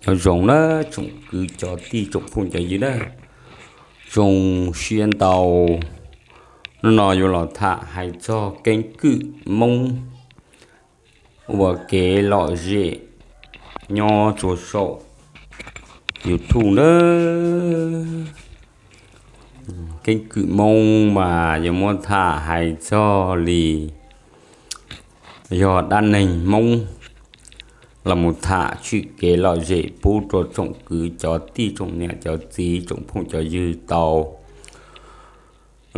Zoo na, tsoom kwv cov tij tsoom phooj cov ywg na, zoo siab ntau. Hnub no yuav los tham hais txog keeb kwm Hmoob ua kev lom zem nyob rua saum YouTube na. Keeb kwm Hmoob mas yuav muab tham hais txog li yog dab neeg Hmoob los mus tham tsim kev lom zem pub rua tsoom kwv cov tij tsoom niam cov txiv tsoom phooj cov ywg tau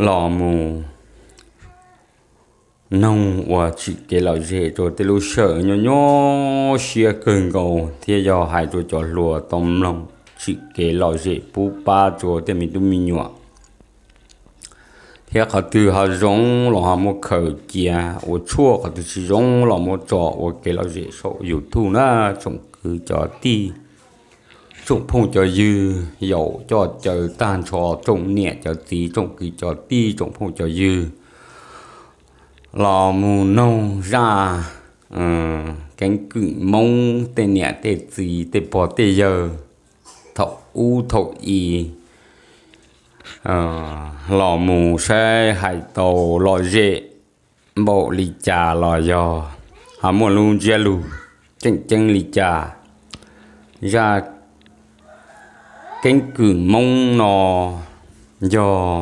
los mus noog ua tsim kev lom zem rua tej lub sij hawm nyob nyob siab kawg nkaus thiab yog hais rua cov hluas tau mloog tsim kev lom zem pub pab rua tej me tub me nyuam. Thiab qhov twg ho zoo los ho muab khaws cia, ua tshuaj, qhov twg tsis zoo los muab tso ua kev lom zem saum YouTube na, tsoom kwv cov tij tsoom phooj cov ywg, yaum coj caw tag nrho tsoom niam cov txiv tsoom kwv cov tij tsoom phooj cov ywg los mus noog zaj keeb kwm Hmoob tej niam tej txiv tej pog tej yawg thaum ub thaum i los mus saib hais tau lom zem npaum li cas los yog ho muaj lub ntsiab lug tseem ceeb li cas. Zaj keeb kwm Hmoob no yog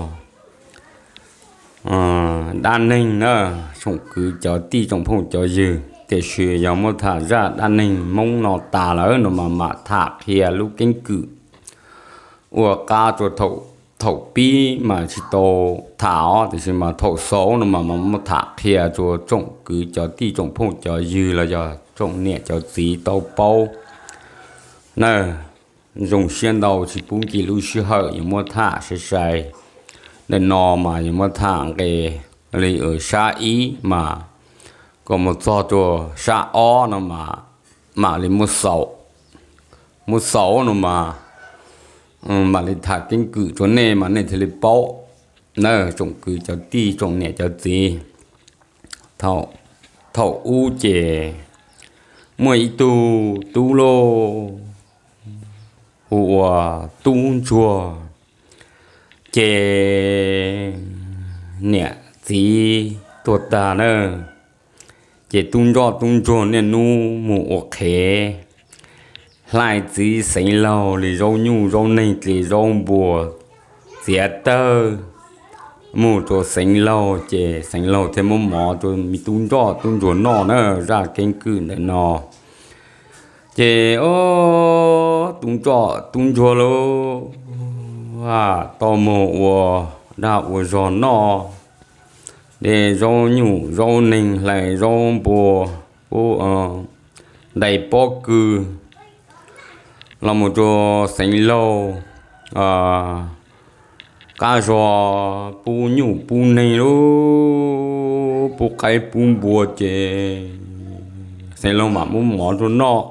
dab neeg na, tsoom kwv cov tij tsoom phooj cov ywg, tiam sis yog muab tham zaj dab neeg Hmoob no tas lawm no mas mam tham qhia lub keeb kwm ua qab rua thaum pib mas tsis tau tham os, tiam sis mas thaum xaus no mas mam muab tham qhia rua tsoom kwv cov tij tsoom phooj cov ywg los yog tsoom niam cov txiv tau paub na. Zoo siab ntau tsis pub nkim lub sij hawm yuav muab tham sai sai. Ntawm no mas yuav muab tham nqe li sab ib mas kom mus txog rua sab ob no mas mam li muab xaus no mas mam li tham keeb kwm rua nej mas nej thiaj li paub na, tsoom kwv cov tij tsoom niam cov txiv. Thaum ub ces muaj ib tug tub lauj, hu ua Tub Ntsuag, ces niam txiv tuag tag na, ces Tub Ntsoj Tub Ntsuag niaj hnub mus ua qhev hlais txiv xeev laug li zaub nyuj zaub neeg dle zaub npua txiav tawg mus rua xeev laug, ces xeev laug thiaj muab mov rua me Tub Ntsoj Tub Ntsuag noj na. Zaj keeb kwm ntawm no ces Tub Ntsoj Tub Ntsuag lauj, tau mus ua dag ua zog noj, dle zaub nyuj zaub neeg hlais zaub npua, pub dais pob kws los mus rua xeev laug qab zog, pub nyuj pub neeg lauj, pub qaib pub npua, ces xeev laug mam muab mov rua noj.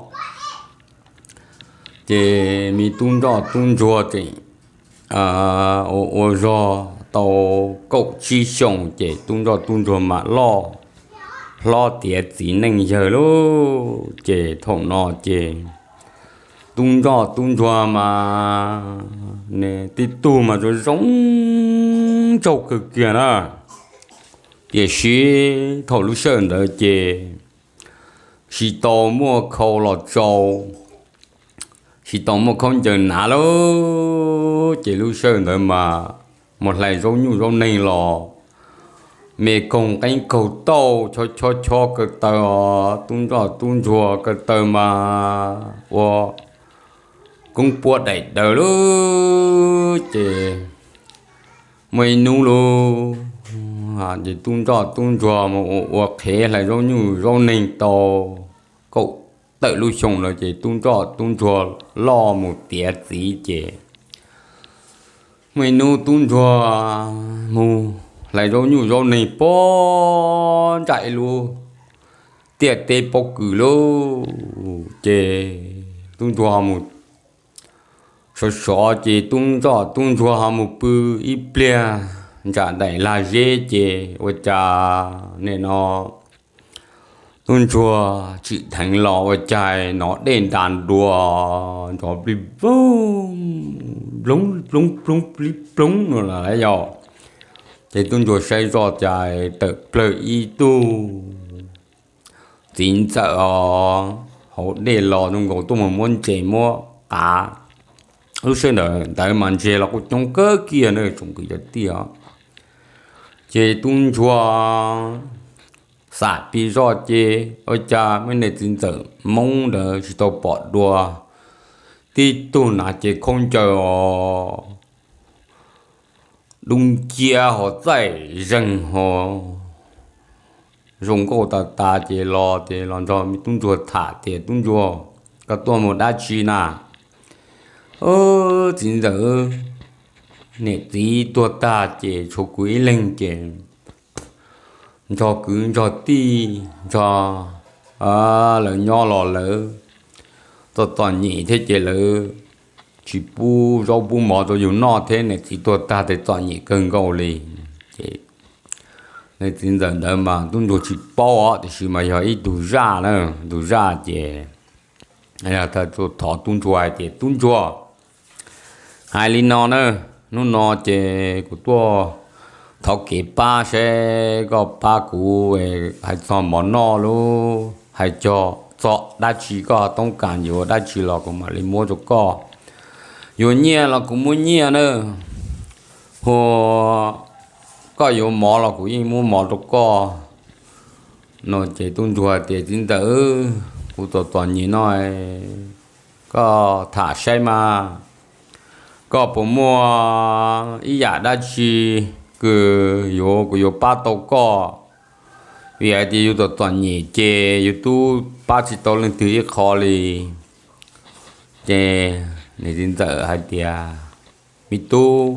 Ces me Tub Ntsoj Tub Ntsuag tseem ua zog tau kaum tsib xyoos, ces Tub Ntsoj Tub Ntsuag mam loj hlob tiav txiv neej yawg lauj. Ces thaum no ces Tub Ntsoj Tub Ntsuag mas tib tug mas zoo zoo nraug kawg kiag na, tiam sis thaum lub sij hawm ntawd ces tsis tau muaj khau los tsau, tsis tau muaj khaub ncaws hnav lauj. Ces lub sij hawm ntawd mas mus hlais zaub nyuj zaub neeg los me koog qeeb kaug tauj, chob chob chob kaw taw os, Tub Ntsoj Tub Ntsuag kaw taw mas ua koob puab daim daws lauj. Ces muaj ib hnub lauj, ces Tub Ntsoj Tub Ntsuag mus ua qhev hlais zaub nyuj zaub neeg tau kaum tawm lub xyoo lawm, ces Tub Ntsoj Tub Ntsuag loj mus tiav txiv. Ces muaj ib hnub Tub Ntsuag mus hlais zaub nyuj zaub neeg puag nram ib lub tiaj teb pob kws lauj. Ces Tub Ntsuag mus sov sov, ces Tub Ntsoj Tub Ntsuag ho mus pw ib pliag nram daim lag zeb, ces ua cas nim no Tub ntsuag tsim dheev los ua cas hnov dej nra nrua nrov plig ploog, ploog ploog plig ploog no lawm yog. Ces tub ntsuag saib zoj cas tawm plawg ib tug txiv ntxawm os, hauv dej los zoo nkaus tuaj mus muab ntses muab qav. Lub sij hawm ntawd mas ntses los kuj coob kawg kiag na tsoom kwv cov tij os. Ces tub ntsuag xam pis zoj ces ua cas muaj niam txiv ntxawm Hmoob ntawd tsis tau pom dua, tib tug hnav cev khaub ncaws os, dub nciab ho txaij zeeg ho zoo nkauj tas tas ces los ces los nrog me tub ntsuag tham tias, Tub ntsuag, koj tuaj mus dab tsi na? Txiv ntxawm, niam txiv tuag tag ces tshuav kuv ib leeg ces nrog kwv nrog tij nrog lawv nyob los lawv txom txom nyem thiab ces lawv tsis pub zaub pub mov rau yus noj thiab, niam txiv tuag tag ces txom nyem kawg nkaus li. Ces niam txiv ntxawm ntawd mas tub ntsuag tsis paub os, tiam sis mas yog ib tug zaj na, tus zaj ces thov tub ntsuag hais tias, Tub ntsuag, hais li no na, hnub no ces kuv tuaj thov kev pab seb koj pab kuv hais txog mov noj lub hais cog txog dab tsi koj toob kas yuav dab tsi los kuv mam li muab rau koj. Yuav nyiaj los kuv muab nyiaj na, hu koj yuav mov los kuv yeej muab mov rau koj. No ces tub ntsuag tias, Txiv ntxawm, kuv txom txom nyem no, koj tham saib mas, koj puas muaj ib yam dab tsi kws yuav kuv yuav pab tau koj? Vim hais tias yus txom txom nyem ces yus twb pab tsis tau leej twg ib qho li. Ces niam txiv ntxawm hais tias, Me tub,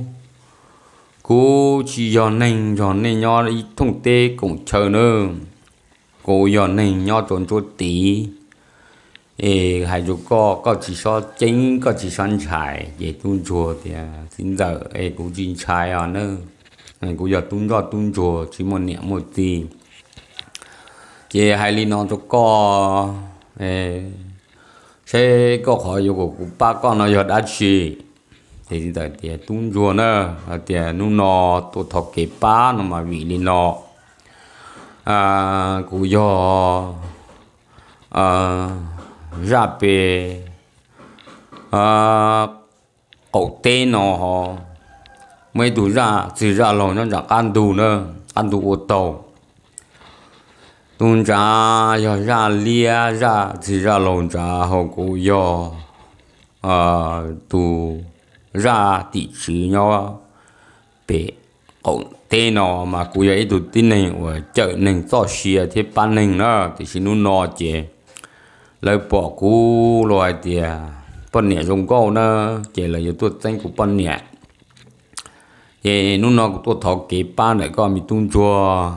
kuv tsis yog neeg nrog nej nyob ib thooj teb koom chaw nawb, kuv yog neeg nyob rau nruab tid. Es hais rau koj, koj tsis txhob ceeb, koj tsis txhob ntshai. Ces tub ntsuag tias, Txiv ntxawm es, kuv tsis ntshai os na, kuv yog tub ntsoj tub ntsuag tsis muaj niam muaj txiv. Ces hais li no rau koj, saib koj qhov yuav kom kuv pab koj no yog dab tsi? Ces txiv ntxawm tias, Tub ntsuag na, hais tias hnub no tuaj thov kev pab no mas vim li no, kuv yog zaj pem qaum teb no, muaj ib tug zaj txwg zaj laug nyob nram qab ntug na, qab ntug ua taug. Tus ntsav yog zaj liab, zaj txwg zaj laug ntsav, ho kuv yog tus zaj tim tswv nyob pem qaum teb no, mas kuv yog ib tug tib neeg uas cawm neeg txoj sia thiab pab neeg na. Tiam sis hnub no ces lawv pom kuv los hais tias poj niam zoo nkauj na, ces lawv yuav tuaj txeeb kuv poj niam. Ces hnub no kuv tuaj thov kev pab ntawm koj me tub ntsuag,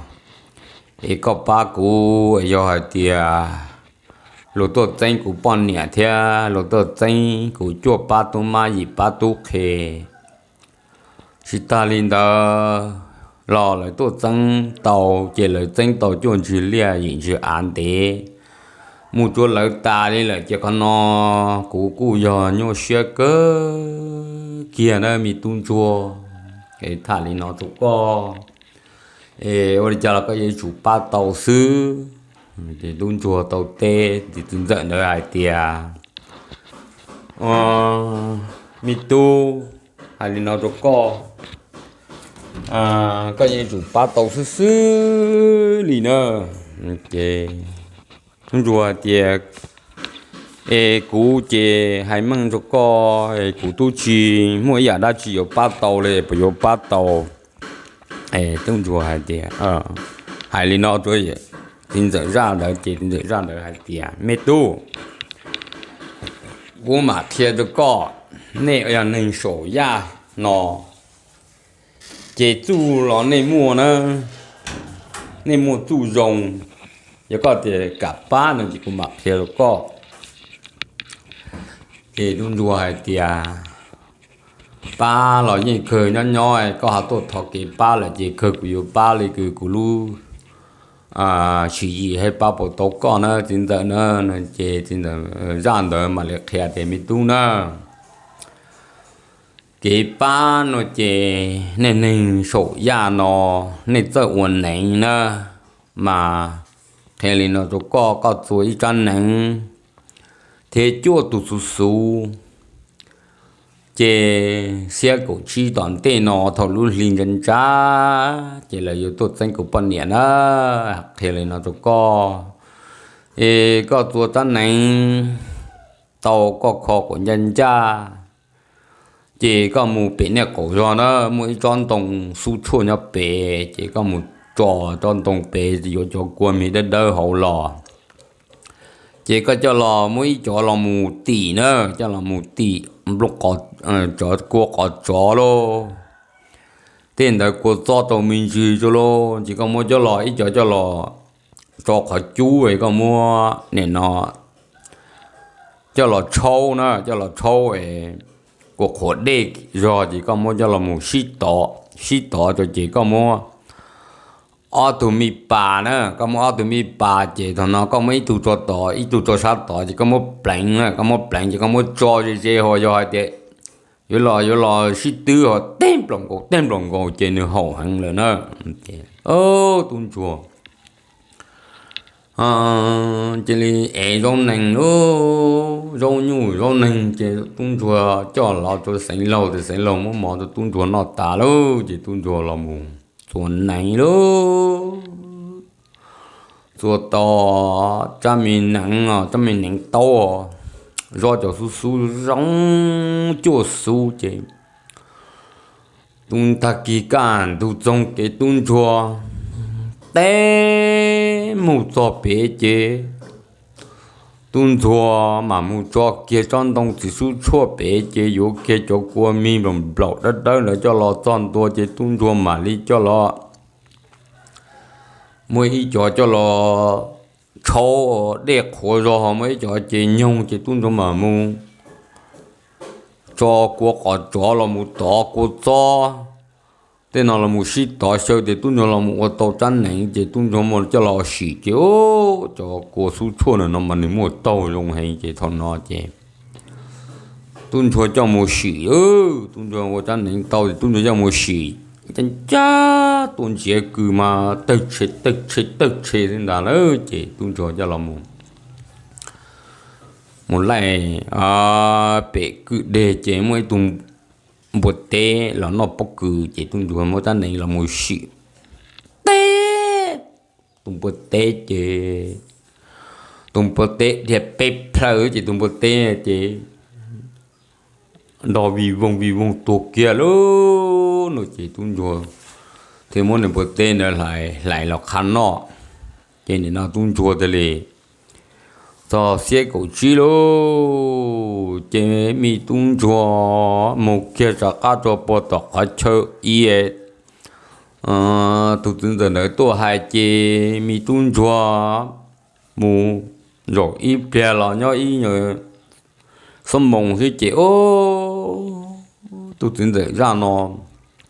es koj pab kuv, yog hais tias luag tuaj txeeb kuv poj niam thiab luag tuaj txeeb kuv cuaj pab tub mab yim pab tub qhe, tsis tag li ntawd los lawv tuaj txeeb tau, ces lawv txeeb tau cuaj ntsig liaj yim ntsig av ntev mus rau lawv tas li lawm, ces qhov no kuv kuj yog nyuaj siab kawg kiag na me tub ntsuag. Es tham li no rau koj, es ua li cas los koj yuav tsum pab tau xwb. Ces tub ntsuag tau teb, ces txiv ntxawm ntawd hais tias, Me tub, hais li no rau koj, koj yeej yuav tsum pab tau xwb xwb li na. Ces tub ntsuag hais tias, Es kuv ces hais meej rau koj, kuv twb tsis muaj ib yam dab tsi yuav pab tau li, puas yuav pab tau? Tub ntsuag hais tias, hais li no rau txiv ntxawm zaj ntawd, ces txiv ntxawm zaj ntawd hais tias, Me tub, kuv mam qhia rau koj, nej yog neeg saum yaj no, ces txuj los nej muaj na, nej muaj txuj zoo, yog koj tias kam pab no ces kuv mam qhia rau koj. Ces tub ntsuag hais tias, Pab los yeej kawg, nyob nyob koj ho tuaj thov kev pab lawm ces kawg kuv yuav pab li kws kuv lub sim yim hais pab puas tau koj na txiv ntxawm na. Ces txiv ntxawm, zaj ntawd mam li qhia tias, me tub na, kev pab no ces nej neeg saum yaj no nej txawj ua neev na, mas qhia li no rau koj, koj txua ib tsab neev thiab cuaj tus xuv xuv, ces xiab kaum tsib tom ntej no thaum lub hli ntsa ntsa, ces lawv yuav tuaj txeeb kuv poj niam na. Qhia li no rau koj, es koj txua tsab neev tau koj kho kaum ncaj ncaj, ces koj mus pem nej qaum zog na, muaj ib tsob ntoo xub tshuaj nyob pem, ces koj mus tso tsob ntoo pem yuav cov kua mis dawb dawb hauv los, ces koj coj los muab ib cov los mus tim na, coj los mus tim nplooj, cov kua qov tsov lauj. Tej ntawd kua txob tau me ntsis tso lauj, ces koj muab coj los ib cov coj los tso qhov cub, koj muab nim no coj los tshaub na, coj los tshaub, kua qhuav dej zog ces koj muab coj los mus sib tov, sib tov tso ces koj muab ob tug me pas na, koj muab ob tug me pas ces thaum no koj muab ib tug tso tod ib tug tso sab tod ces koj muab pleev na, koj muab pleev ces koj muab tso ze ze ho yog hais tias yuav los, yuav los sib twb ho teg nplaum nkaus teg nplaum nkaus ces nws haum heev lawm na. Tub ntsuag cia li ev zaub neeg lub, zaub nyuj zaub neeg ces tub ntsuag coj los rau xeev laug, ces xeev laug muab mov rau tub ntsuag noj tas lawm ces tub ntsuag los mus txua neev lub, txua tau tsab me neev, tsab me neev taub, zob cov xub xub zoo cuaj xub ces tub, tag kis kaj ntug txoog kev tub ntsuag teb mus txog pem ces tub ntsuag mam mus tso kiag tsob ntoo txiv xub tshuaj pem ces yuav kiag cov kua mis nplaum nplaum dawb dawb ntawd coj los txog ntua ces tub ntsuag mam li coj los muab ib cov coj los tshaub dej qhuav zog, muab ib cov ces nyoog ces tub ntsuag mam mus tso kua qov tsov los mus tov kua txob. Tej no los mus sib tov xyaw ces tub ntsuag los mus ua tau tsab neev ces tub ntsuag muab coj los sim ces cov kua xub tshuaj no mas nws muaj taug zoo heev ces thaum no ces tub ntsuag coj mus sim, tub ntsuag ua tsab neev tau ces tub ntsuag coj mus sim, ncaj ncaj tuaj ntsiav kws mas tawg tshe tawg tshe tawg tshe xwb ntag lawm ces tub ntsuag coj los mus mus laij pem kwj deg ces muaj ib tug npua teb los noj pob kws ces tub ntsuag muab tsab neev los mus sim teb tus npua teb ces tus npua teb dhia peb plhaw ces tus npua teb ces nrog vij voog vij voog tuag kiag lawm no ces tub ntsuag thiaj muab nws npua teb ntawd hlais los qha noj. Ces nim no tub ntsuag thiaj li txog xiab kaum tsib lawm ces me tub ntsuag mus kiag rov qab rau puag tom qhov chaw ib tus txiv ntxawm ntawd tuaj hais ces me tub ntsuag mus zaum ib pliag los nyob ib nyuag xuab moos xwb ces tus txiv ntxawm zaj no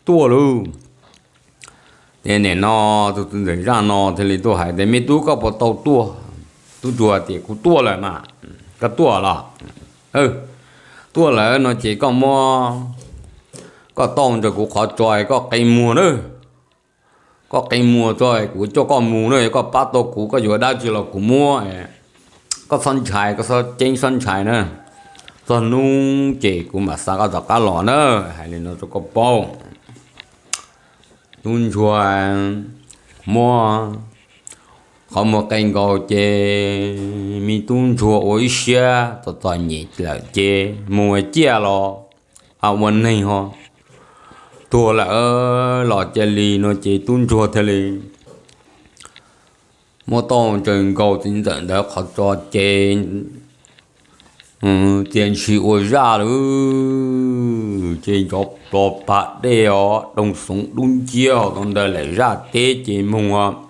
tuaj lauj. Ces nim no tus txiv ntxawm zaj no thiaj li tuaj hais tias me tub koj puas tau tuaj? Tub ntsuag tias kuv tuaj lawm mas. Koj tuaj los? Tuaj lawm no ces koj muab koj tauj ntawm kuv qhov tso koj qe muag na. Koj qe muag tso kuv coj koj mus na, koj pab tau kuv koj yuav dab tsi los kuv muab. Koj txhob ntshai, koj txhob ceeb txhob ntshai na. Txog hnub ces kuv mam xa koj rov qab los na. Hais li no rau koj paub. Tub ntsuag muab qhov muag qe nkaus ces me tub ntsuag ua ib siab txom txom nyem lawm ces mus ciaj los ua neeg ho tuag lawm los cia li no ces tub ntsuag thiaj li muab tauj ntsaws nkaus txiv ntxawm ntawd qhov tso ces txia ntshis ua zaj lawm ces nrov plo pa dej os, doog xoov dub nciab os, tau ntawd lawm zaj teb ces mus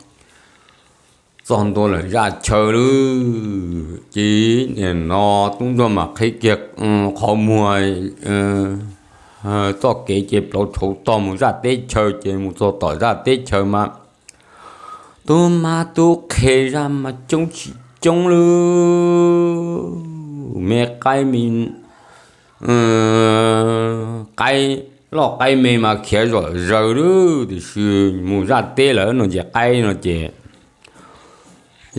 txog ntua lawm zaj chaw lawm ces nim no tub ntsuag mam qhib kiag qhov muag txoj kev ces plauv tshauv tog mus zaj teb chaw ces mus txog tom zaj teb chaw mas Tub mab tub qhe zaj mas coob tsis coob lub me qaib me qaib loj qaib me mas khiav zom zaws lub, tiam sis mus zaj teb lawm no ces qaib no ces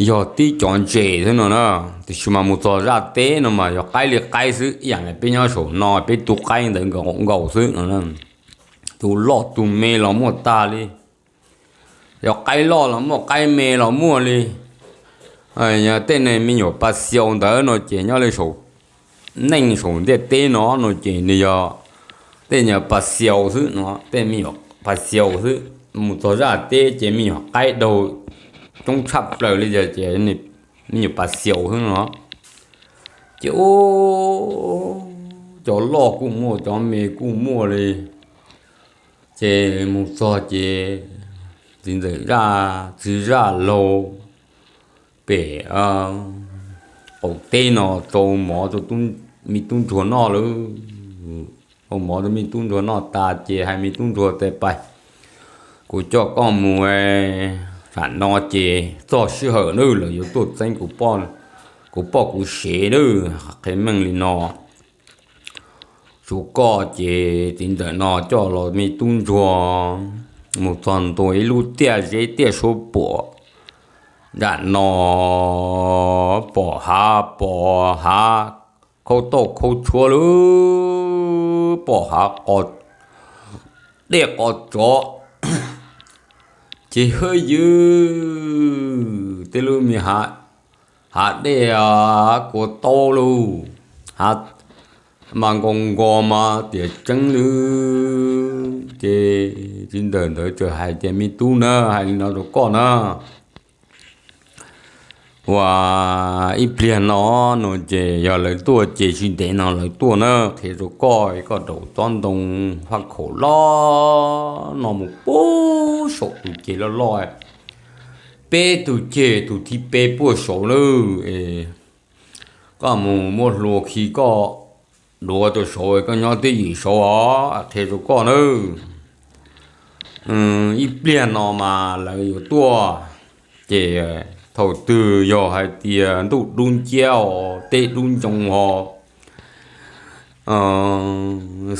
yog tib cov ntses xwb no na. Tiam sis mas mus txog zaj teb no mas yog qaib li qaib xwb, ib yam li peb nyob saum no peb tu qaib ntawd nkaus nkaus xwb no. Tus loj tus me los muaj tag li, yog qaib loj los muaj, qaib me los muaj li. Tej me nyuam pas xiaus ntawd no ces nyob li saum neej saum ntiaj teb no no ces nws yog tej nyuam pas xiaus xwb no, tej me nyuam pas xiaus xwb. Mus txog zaj teb ces me nyuam qaib daug coob tshaj plaws li ces me nyuam pas xiaus xwb no. Ces cov loj kuj muaj, cov me kuj muaj li. Ces mus txog ces txiv ntxawm zaj, txiv zaj laug pem qaum teb no tsau mov rau me tub ntsuag noj lawm. Tsau mov rau me tub ntsuag noj tas ces hais me tub ntsuag tias, Pais, kuv coj koj mus, tam no ces txog sij hawm na, lawv yuav tuaj txeeb kuv poj kuv sev na. Qhia meej li no rau koj. Ces txiv ntxawm no coj los me tub ntsuag mus txog ntua ib lub tiaj zeb tiaj suab puam, nram no pom hav, pom hav khaub tauj khaub tshuab lub, pom hav dej qos tsov, ces hwj ywg tej lub me hav dej kua taub lub, hav mas nkaus nkaus mas tias tseeb lub. Ces txiv ntxawm ntawd txawm hais tias, Me tub na, hais li no rau koj na, ua ib pliag no no ces yog lawv tuaj ces tsis ntev no lawv tuaj na, qhia rau koj, koj rau tsob ntoo faj khaum loj no mus puag saum tus ceg loj loj, peb tus ceg tus thib peb puag saud lawm. Koj mus muab hlua khi koj duav rau saud, koj nyob twj ywm saud os, qhia rau koj nawb. Ib pliag no mas lawv yuav tuaj, ces thaum twg yog hais tias ntuj dub nciab os, teb dub ntsoov ho,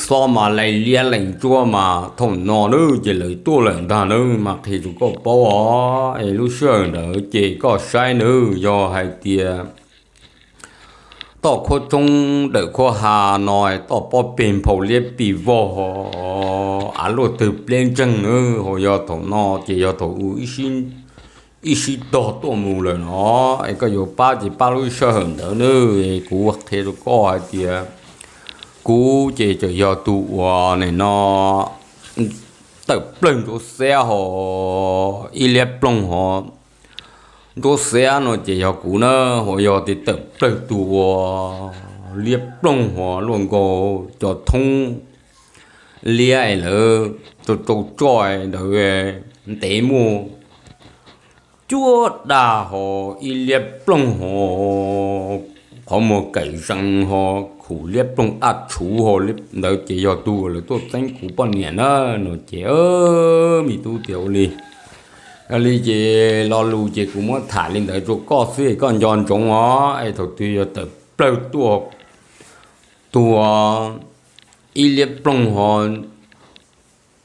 xob mas lees liab lees ntsuab mas thaum no nawb ces lawv tuaj lawm ntag nawb, mas qhia rau koj paub os. Es lub sij hawm ntawd ces koj saib nawb, yog hais tias toj khuab tshoob dawm khuab ha no, toj pob peg nphau liab pis vog, av luaj tawg pleb ntseeg nawb, ho yog thaum no ces yog thaum ib sib tog tuaj mus lawm no, es koj yuav pab ces pab lub sij hawm ntawd nawb. Kuv qhia rau koj hais tias kuv ces txawm yog tus uas nim no tawm plawg nruab xiab ho ib liab ploog ho, nruab xiab no ces yog kuv na, ho yog tias tawm plawg tus uas liab ploog ho luaj nkaus cov thoob liab lawv rau rau tsoj ntawd ntev muaj cuaj dag ho ib liab ploog ho qhov muag kaim zees ho khum liab ploog daj tshuv ho ntawd ces yog tus uas lawv tuaj txeeb kuv poj niam na no ces me tub tias ua li, ua li ces lo lus ces kuv muab tham li ntawd rau koj xwb es koj nco ntsoov os, es thaum twg yog tawm plawg tuaj tus ib liab ploog ho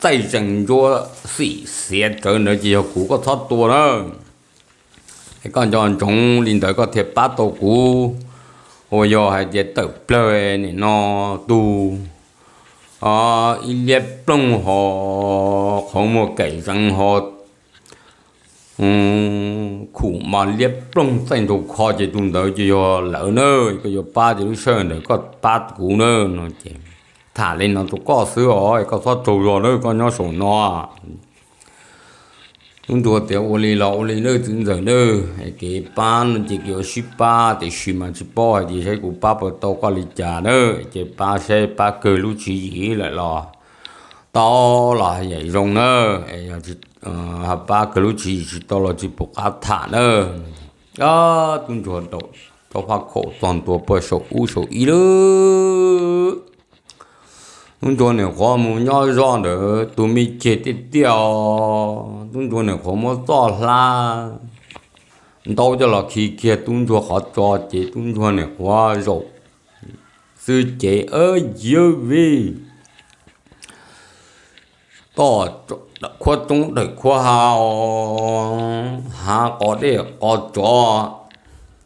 txaij zees ntsuab xim xiav rawv ntawd ces yog kuv, koj txhob tua na. Es koj nco ntsoov li ntawd koj thiaj pab tau kuv. Uas yog hais tias tawm plawg nim no tus ib liab ploog ho qhov muag kaim zees ho khum mas liab ploog txaij nraug kho ces tus ntawd ces yog lawv na, koj yuav pab ces lub sij hawm ntawd koj pab kuv na no ces tham li no rau koj xwb os, koj txhob tsaug zog na, koj nyob saum no. Tub ntsuag tias ua li los ua li nawb txiv ntxawm nawb, kev pab no ces kev ua sib pab tiam sis mas tsis paub hais tias saib kuv pab puas tau koj li cas na, ces pab saib pab kawg lub tswv yim lawm los tau los yam zoo na, pab kawg lub tswv yim tsis tau los tsis pom qab tham na. Tub ntsuag rau faj khaum txog ntua puag saum ub saum ib lawm. Tub ntsuag niam qhuav mus nyob zoj ntawd tus me ceg tiaj tiaj os, tub ntsuag niam qhuav muab txoj hlab ntaub coj los khi kiag tub ntsuag qhov tso ces tub ntsuag niam qhuav zaum xwb ces, yawg vij, toj khuab roob dawm khuab hav, hav qos dej qos tsov,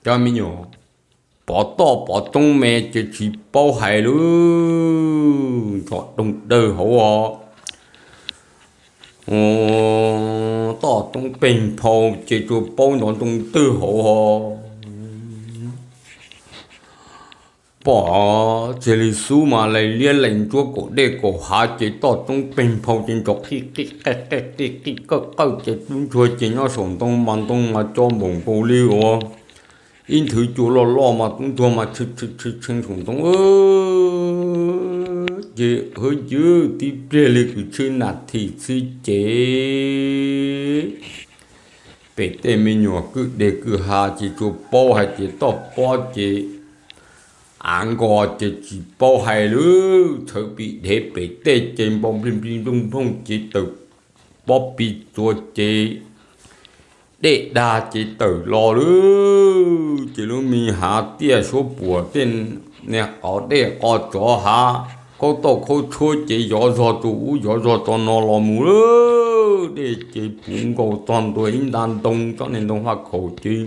cov me nyuam pov toj pov roob me ces tsis paub hais lub nrov ntoo dawg hauv os, toj roob peg nphau ces tsuas paub nrov ntoo dawg hauv os. Pom txij li xub mas lais liab lais ntsuab kaum dej kaum hav ces toj roob peg nphau ces nrov qij qij qawj qawj ces tub ntsuag ces nyob saum ntoo mas ntoo mas co npaum nkaus li uas ib nthwv cua loj loj mas tub ntsuag mas tshee tshee tshee saum ntoo ces hwv ywv tib pliag li kwv tshwj nas this xwb ces pem tej me nyuam kwj deg kwj ha ces tsuas paub hais tias toj pob ces av nko ces tsis paub hais lawm, tshawv pis dhev pem tej ces npau nplig nplig nplooj nplooj ces tawm pob pis txuas ces dej dag ces tawm los lawm ces lub me hav tiaj suab puam tej niag qos dej qos tsov hav khaub tauj khaub tshuab ces yov zog tus ub yov zog tus no los mus lawm, dej ces puv nkaus txog ntua ib nta ntoo tsob niag ntoo faj khaum ces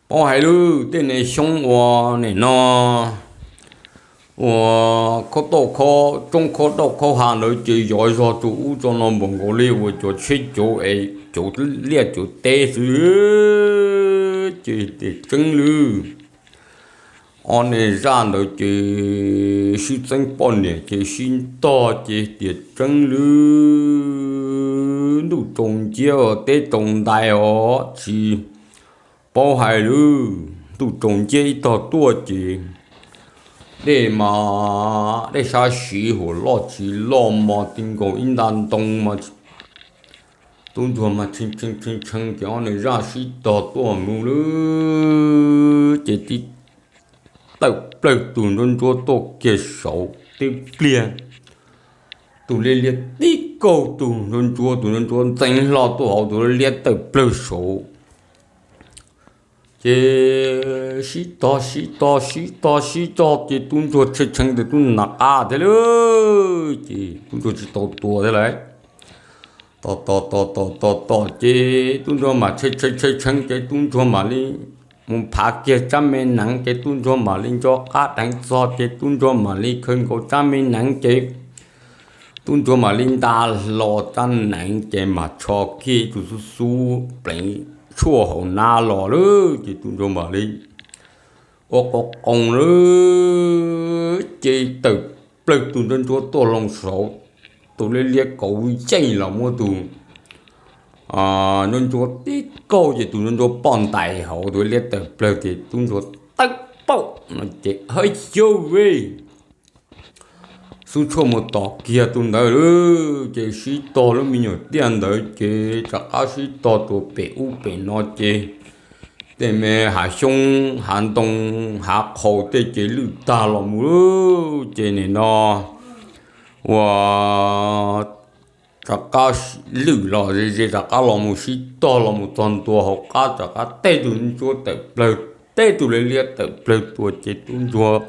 paub hais lawm tej niag xyoob ua nim no ua khaub tauj khaub roob khaub tauj khaub ha ntawd ces yov zog tus ub tus no npaum nkaus li uas cov tsheb cauv es cauv liaj cauv teb xwb ces tias tseeb lawm. Ob niag zaj ntawd ces sib txeeb poj niam ces sib ntog ces tias tseeb lawm, ntuj tsaus nciab teb tsaus ntais os tsis paub hais lawm, ntuj tsaus nciab ib tog tuaj ces dej mas dej sab siv huam loj tsis loj mos ti nkaus ib nta ntoo mas tub ntsuag mas tshee tshee tshee ces ob niag zaj sib tog tuaj mus lawm ces tib tawm plawg tus ntsuab ntsuab tuaj kiag saud tib pliag, tus liab liab tib kaug tus ntsuab ntsuab, tus ntsuab ntsuab ntxeev hlo tuaj hauv tus liab liab tawm plawg saud ces sib tog sib tog sib tog sib tog ces tub ntsuag tshee tshee ntawm tub nram qab thiab lawm ces tub ntsuag tsis tau tua thiab lawm. Tos tos tos tos tos tos ces tub ntsuag mam tshee tshee tshee tshee ces tub ntsuag mam li mus phav kiag tsab me neev ces tub ntsuag mam li nco qab deev txog ces tub ntsuag mam li khaws nkaus tsab me neev ces tub ntsuag mam li nta hlo tsab neev ces mam tsho kiag tus xub xub pleev tshuaj hauv nab los lawm ces tub ntsuag mam li ua qo qoos lawm ces tawm plawg tus ntsuab ntsuab tuaj loo saud, tus liab liab kauv yeej los muab tus ntsuab ntsuab tib kaug ces tus ntsuab ntsuab poj ntais hauv tus liab tawm plawg ces tub ntsuag tawb paum no ces hawb xyaub vej xub tshuaj mus tom kiag tus ntawd lawm ces sib tog lub me nyuam tiaj ntawd ces rov qab sib tog tuaj pem ub pem no ces tej me hav xyoob hav ntoo hav qhaus tej ces lwj tag los mus lawm ces nim no ua rov qab lwj los ze ze rov qab los mus sib tog los mus txog ntua hauv qab rov qab teb tus ntsuab tawm plawg, teb tus liab liab tawm plawg tuaj ces tub ntsuag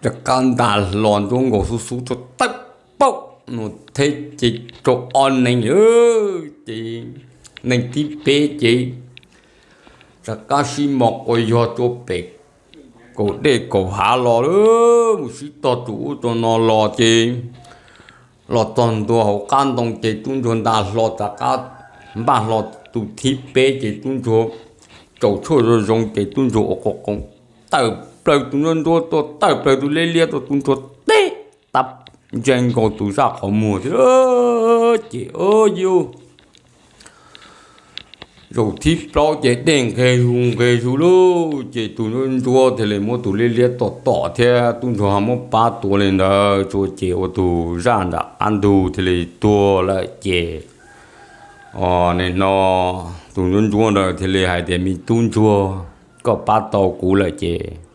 rov qab nta hlo ntsuab nkaus xub xub rau tawb paum no thiab ces rau ob neeg lawm ces neeg thib peb ces rov qab sib mos quas yog rau pem kaum dej kaum hav los lawm mus sib tog tus ub rau no los ces los txog ntua hauv qab ntoo ces tub ntsuag nta hlo rov qab npaj hlo tus thib peb ces tub ntsuag tsaus tshuaj zoo zoo ces tub ntsuag ua qo qoos tawm plawg tus ntsuab ntsuab tuaj tawm plawg tus liab liab tuaj tub ntsuag teb tab ntse nkaus tus zaj qhov muag thiab ces yuj zaum thib plaub ces dej nqeg zus nqeg zus lawm ces tus ntsuab ntsuab thiaj li muab tus liab liab tom tom thiab tub ntsuag ho muab pab tua li ntawd tsuas ces ua tus zaj nram qab ntug thiaj li tuag lawm ces nim no tus ntsuab ntsuab ntawd thiaj li hais tias me tub ntsuag, koj pab tau kuv lawm ces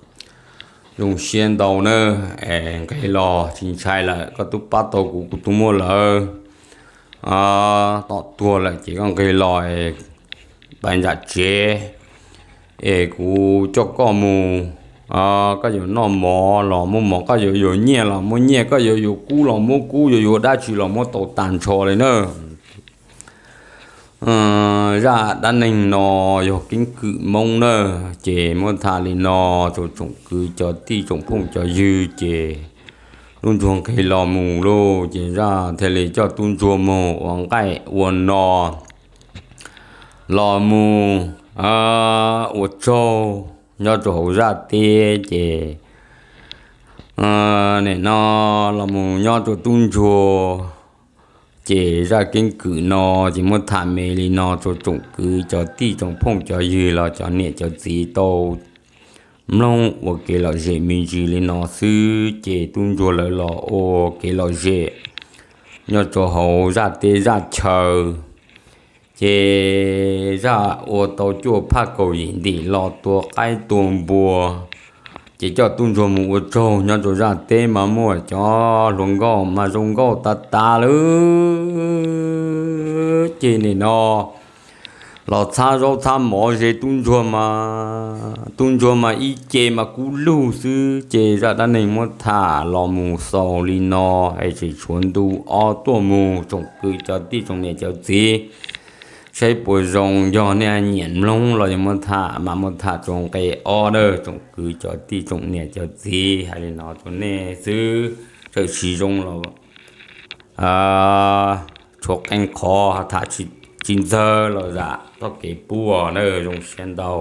Zoo siab ntau nawb, es nqis los tsis ntshai lawm, koj twb pab tau kuv, kuv twb muab lawv tom tuag lawm ces koj nqis los pais nram tsev es kuv coj koj mus. Koj yuav noj mov los muab mov, koj yuav yuav nyiaj los muab nyiaj, koj yuav yuav kub los muab kub, yuav yuav dab tsi los muab tau tag nrho li na. Zaj dab neeg no yog keeb kwm Hmoob na, ces muab tham li no rau tsoom kwv cov tij tsoom phooj cov ywg. Ces tub ntsuag nqis los mus lauj, ces zaj thiaj li coj tub ntsuag mus ua nqaij ua no los mus ua tsaug nyob rau hauv zaj teb. Ces nim no los mus nyob rau tub ntsuag, ces zaj keeb kwm no ces muab tham me li no rau tsoom kwv cov tij tsoom phooj cov ywg los cov niam cov txiv tau mloog ua kev lom zem me ntsis li no xwb. Ces tub ntsuag lawv los ua kev lom zem nyob rau hauv zaj teb zaj chaw. Ces zaj ua tau cuaj phaj kaum yim ntim los tua qaib tua npua, ces coj tub ntsuag mus ua tsaug nyob rau zaj teb mas muaj cov hluas nkauj mas zoo nkauj tas tas lawm. Ces nim no los txhab zaub txhab mov ze tub ntsuag mas, tub ntsuag mas ib ce mas kub lug xwb. Ces zaj dab neeg muab tham los mus xaus li no, es tseem tshuav ntu ob tuaj mus, tsoom kwv cov tij tsoom niam cov txiv, saib puas zoo, yog nej nyiam mloog los yog muab tham mas muab tham rau nqe ob na, tsoom kwv cov tij tsoom niam cov txiv. Hais li no rau nej xwb, txawm tsis zoo los tshuav qee qhov tham tsis ntxaws los zam txoj kev puag na. Zoo siab ntau.